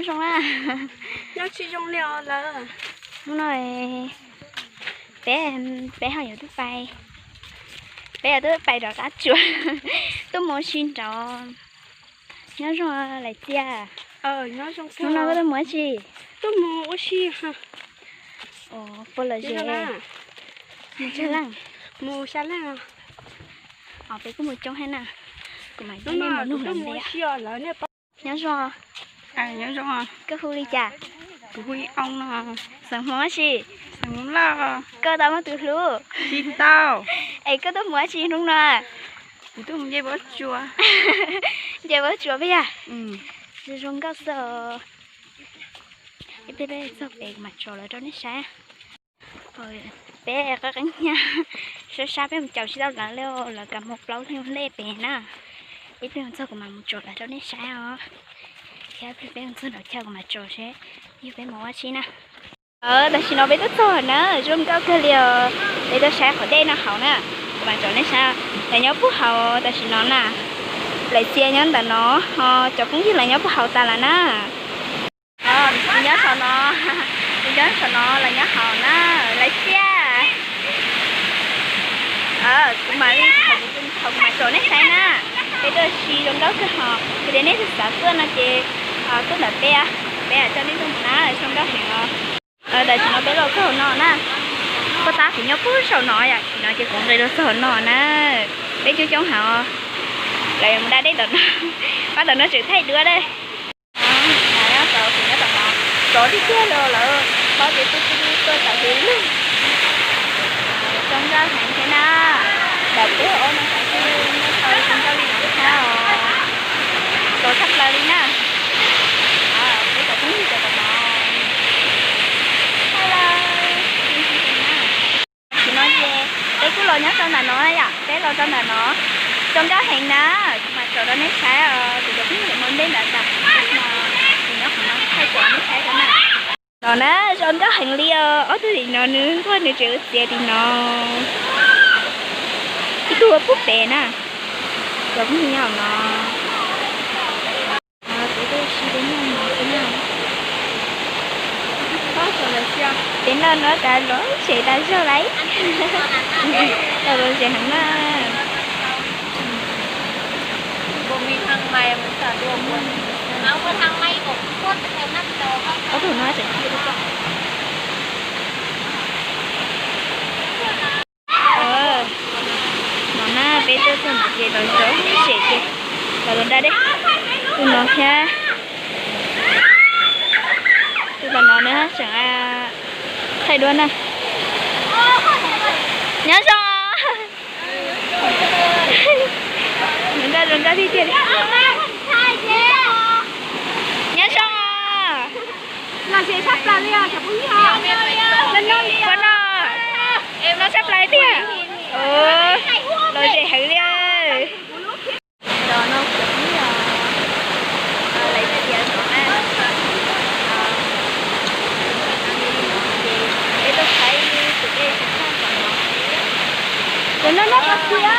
Zoo na. Nyob tsis zoo li os lawm. Hnub no peb, peb ho yuav tuaj pais, peb yuav tuaj pais rov qab tsuas, tuaj mus ua si nraud. Nyob zoo Lais Txia. Hnub no koj tuaj mus ua si? Tuaj mus ua si. Puas lom zem? Mus tsawg leej? Mus xya leej. Os, peb kuj mus coob heev na. Kuv mam li mus nug lawv ntej. Nyob zoo. Nyob zoo. Koj hu li cas? Kuv hu li Oob no. Xeem Hmoob dab tsi? Xeem Hmoob Lauj. Koj tau muaj tus hlub? Tsis tau. Es koj tuaj mus dab tsi hnub no? Kuv tuaj mus nce pob tsuas. Nce pob tsuas peb yog? Zoo nkauj xwb. Ib pliag peb txog pem kuv mam tso lawv rau nej saib. Peb qeeb qeeb hnyav, sab sab peb mus caum tsis tau lawv li, lawv kav mus plaub leeg ua ntej pem na. Ib pliag mus txog kuv mam mus tso lawv rau nej saib os. Thiab ib pliag peb mus txog nram chaw kuv mam tso seb yog peb mus ua si na. Tam sim no peb twb txog na, zoo nkauj kawg li os. Peb tuaj saib qhov dej no hauv na, kuv mam tso nej saib. Lawv nyob puag hauv, tam sim no na, Lais Txia nyob ntawm no, ho cov phooj ywg lawv nyob puag hauv tas lawm na. Nyob saum no, nyob saum no lawv nyob hauv na, Lais Txia. Kuv mam li thaum kuv, thaum kuv mam tso nej saib na. Peb tuaj ua si zoo nkauj kawg hos, yog tias nej xav tuaj no ces tuaj ntawm peb, peb coj nej tuaj mus na, zoo nkauj heev os. Tam sim no peb los txog hauv no na. Poj tab kuv nyob puag saum no yom, no ces kuv nqis los txog hauv no na. Peb coob coob heev os. Lawv yuav mus da dej tom no, pab tom no tseem thaij duab dej. Nyob tom, kuv nyob tom no, tsov tiag tiag li lawm, paub tias twb twb tuaj tau hli lug. Zoo nkauj heev thiab na. Nram peb hauv no xav xwb nyob tau zoo nkauj li no thiab os. Tsov tshaj plaws li na. Peb cov phooj ywg cov tom no. Hello. Tam sim no ces peb kuj los nyob rau ntawm no yom, peb los rau ntawm no. Zoo nkauj heev na, kuv mam tso rau nej saib os, kuv cov phooj ywg lawv mus deb ntawd tas, kuv nyob qhov no thaij rau nej saib rau na. No na, zoo nkauj heev li os, ob tug tim no nws nquag nws tseem ua txiav tim no. Ib tug ua pub pem na, cov phooj ywg nyob no. Peb tuaj ua si peb noj mov xwb na. Peb noj no tas lom zem tas zog lawm. Lom zem heev na. Ob tug no tseem No na, peb tuaj txog no ces lom zem ces los da dej. Tus no thiab, tus tom no na tseem thaij duab na. Nyob zoo. Zoo nkauj, zoo nkauj tiag tiag li. Nyob zoo. Lom zem tshaj plaws li os cov phooj ywg. Pab no, no tshaj plaws tiag. Lom zem heev li. Los no cov phooj ywg, lawv txiav zov na. Ces peb tuaj saib tus dej tshaj tom no. Los no noj peb txiv na.